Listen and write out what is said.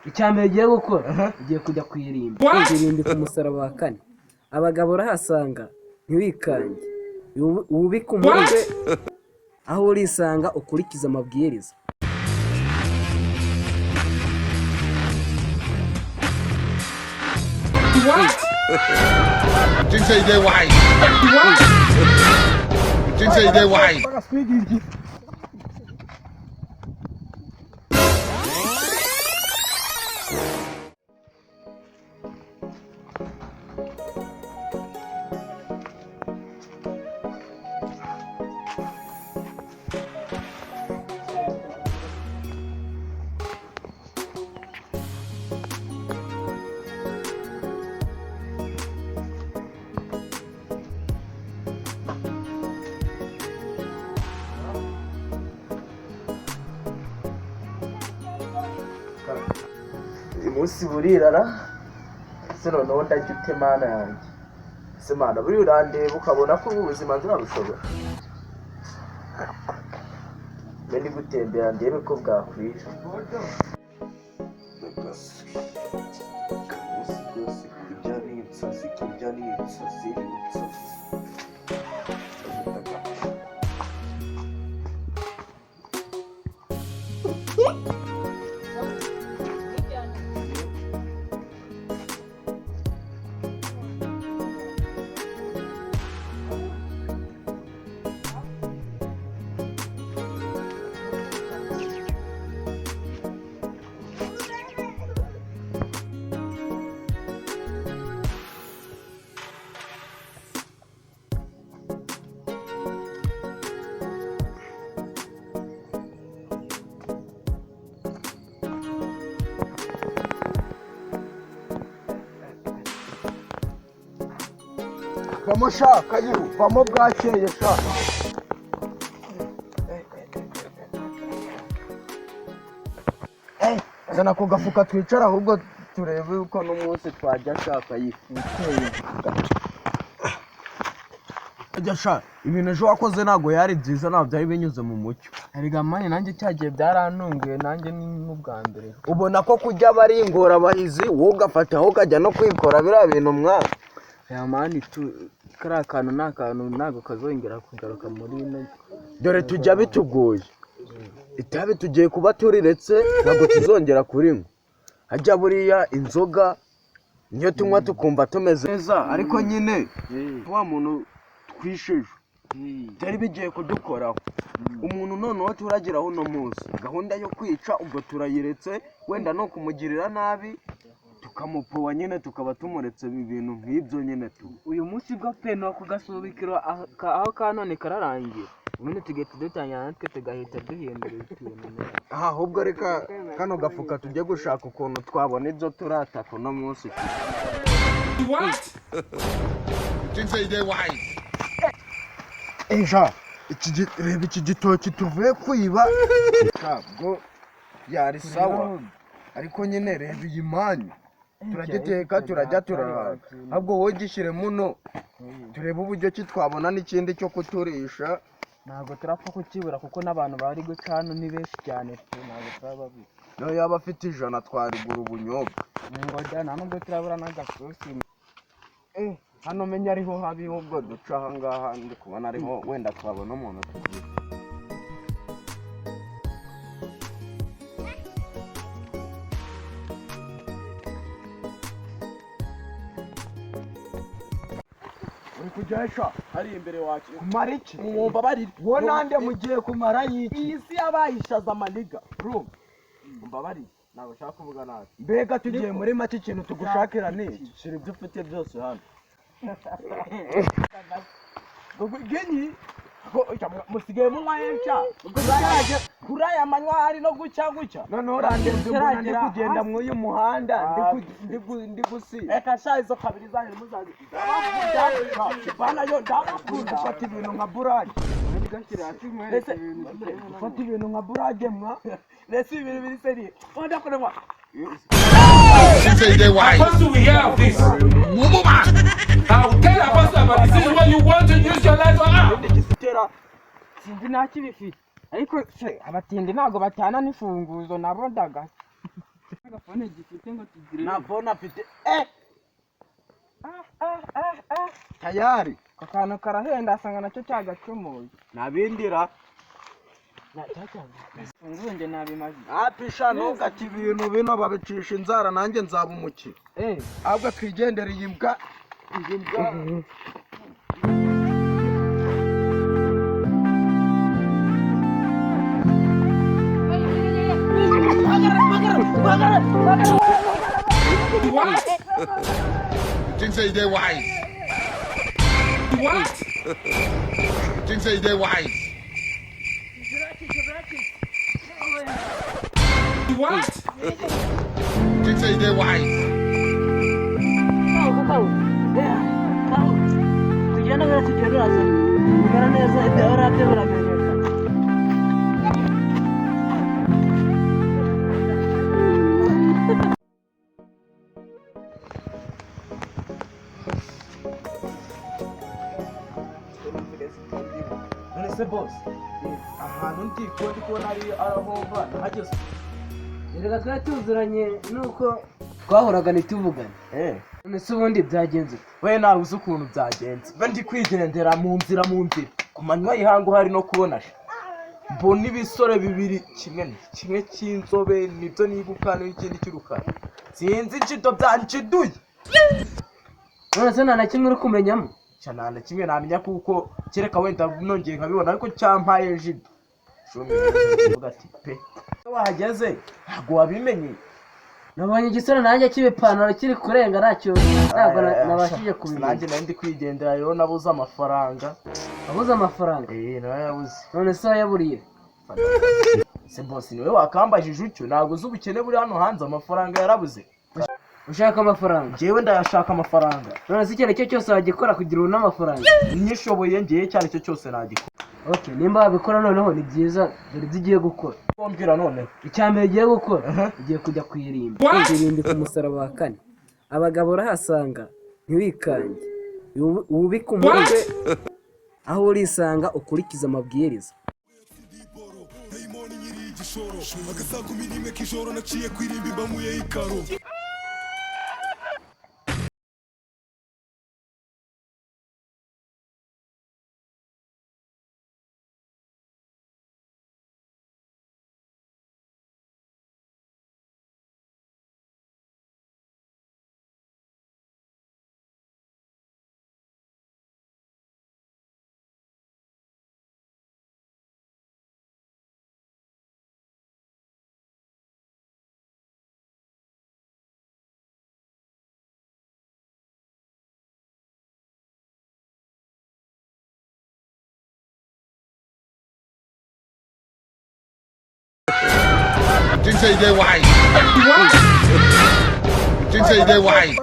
Icya mbere ugiye gukora, ugiye kujya ku irimbi. Irimbi ku musaraba wa kane, abagabo urahasanga, ntiwikange. Wubike umutwe aho urisanga, ukurikize amabwiriza. Think say they wise. Think say they wise. Uyu munsi burirara se? Noneho ndajya ute, Mana yanjye se? Mana, buriya urandeba ukabona ko ubu buzima nzabushobora? Mbe ndi gutembera ndebe ko bwakwira. Kamunsi rwose, kurya ni inzozi, kurya ni inzozi, ni inzozi. Vamo sha Kayiru, vamo, bwakeye sha. Zana ako gafuka twicara, ahubwo turebe uko n'umunsi twajya sha Kayiru. Ajya sha, ibintu ejo wakoze ntabwo yari byiza, ntabwo byari binyuze mu mucyo. Erega man, nanjye cyagiye byarantunguye, nanjye ni nk'ubwa mbere. Ubona ko kujya aba ari ingorabahizi, wowe ugafataho ukajya no kwikora biriya bintu mwana. Aya man, tu kariya kantu ni akantu ntabwo kazongera kugaruka muri ino. Dore tujya bitugoye, itabi tugiye kuba turiretse, ntabwo tuzongera kurinywa. Hajya buriya inzoga niyo tunywa tukumva tumeze neza, ariko nyine wa muntu twisheje byari bigiye kudukoraho umuntu. Noneho turageraho uno munsi, gahunda yo kwica ubwo turayiretse, wenda no kumugirira nabi tukamupuwa nyine, tukaba tumuretse ibintu nk'ibyo nyine tu. Uyu munsi bwo pe ni ukugasubikira aho ka none kararangiye, ubundi tugahita dutangira natwe, tugahita duhindura utuntu. Aha ahubwo reka kano gafuka tujye gushaka ukuntu twabona ibyo turataka uno munsi. Think say they wise. Eja reba iki gitoki tuvuye kwiba, ntabwo yari sawa, ariko nyine reba iyi manyu, turagiteka, turajya turahaga. Ahubwo wowe gishyire muno, turebe uburyo ki twabona n'ikindi cyo kuturisha. Ntabwo turapfa kukibura, kuko n'abantu bari guca hano ni benshi cyane pe, ntabwo turababura. Nayo yaba afite 100 twarigura ubunyobwa. Ngo da, nta nubwo turabura n'agasosi. Hano menya ariho habi, ubwo duca aha ngaha ndi kubona ariho wenda twabona umuntu tugira. Uri kujya sha? Hari imbere wacu. Kumara iki? Mumbabarire. Wowe nande mugiye kumara y'iki? Iyi si yabayishaza amaniga, urumva? Mumbabarire, ntabwo nshaka kuvuga nabi. Mbega tugiye muri make, ikintu tugushakira ni iki? Shyira ibyo ufite byose hano. Genyi musigaye munywa henshi kuri aya manywa, hari no gucya gucya. Noneho urandebye mbona ndi Kiragera kugenda hasi. mw'uyu muhanda ndi gusiza. Reka sha, izo kabiri zanyu muzazi ndabakunda bana, yo ndabakunda. Gufata ibintu nka burage, gufata ibintu nka burage mwa. Ndetse ibintu biri sérieux wenda kureba. Think say they wise. Apostle, we hear of this. Mumu man. I will tell Apostle about this. This is what you want to use your life for. Ah! Tera. Sinzi nta kibifite, ariko se abatindi ntabwo batana n'imfunguzo nabo ndagasa. Agafone gifite ngo tugire. Nta phone afite, eh, tayari. Ako kantu karahenda, asanga nacyo cyagacumuye. Nabindira. Funguye, njye nabimaze. Apisha, ntugate ibintu bino babicisha inzara, nanjye nzaba umukire. Eh. Ahubwo twigendere, iyi mbwa, iyi mbwa. What? You think say you dey wise? What? You think say you dey wise? What? You think say you dey wise? Tugenda neza, tugenda, uraza kumera neza, ibyawe urabyo biramenyekana. None se boss, ahantu ndi ko ndi kubona ari arahomba hageze? Erega twari tuziranye, nuko twahoraga ntituvugane. Eh. None se ubundi byagenze ute? We, nawe uzi ukuntu byagenze. Mba ndi kwigendera mu nzira ku manywa y'ihangu, hari no kubona sha, mbona ibisore bibiri, kimwe kimwe cy'inzobe nibyo nibuka, n'ikindi cy'urukara, sinzi inshido byanshiduye. None se nta na kimwe uri kumenyamo? Cya, nta na kimwe namenya, kuko kereka wenda nongeye nkabibona, ariko cyampaye jido. Uvuga ati pe, iyo wahageze ntabwo wabimenye. Nabonye igisore nanjye cy'ibipantaro kiri kurenga, ntacyo ntabwo nabashije kubimenya. Nanjye nari ndi kwigendera rero, nabuze amafaranga. Wabuze amafaranga? Eh, nawe yabuze. None se wayaburiye? Se boss, niwe wakambajije utyo? Ntabwo uzi ubukene buri hano hanze, amafaranga yarabuze. Ushaka amafaranga? Njyewe ndayashaka amafaranga. None se icyo ari cyo cyose wagikora kugira ubone amafaranga? Nyishoboye ngewe, icyo ari cyo cyose nagikora. Okay, nimba wabikora noneho ni byiza. Dore ibyo ugiye gukora. Wambwira noneho. Icya mbere ugiye gukora, ugiye kujya ku irimbi. What? Irimbi ku musaraba wa kane, abagabo urahasanga, ntiwikange, wubike umutwe aho urisanga, ukurikize amabwiriza. Dayimoni nyiri igishoro, agasaa 11 k'ijoro naciye ku irimbi mbamuye ikaro. You think say you dey wise? You think say you dey wise?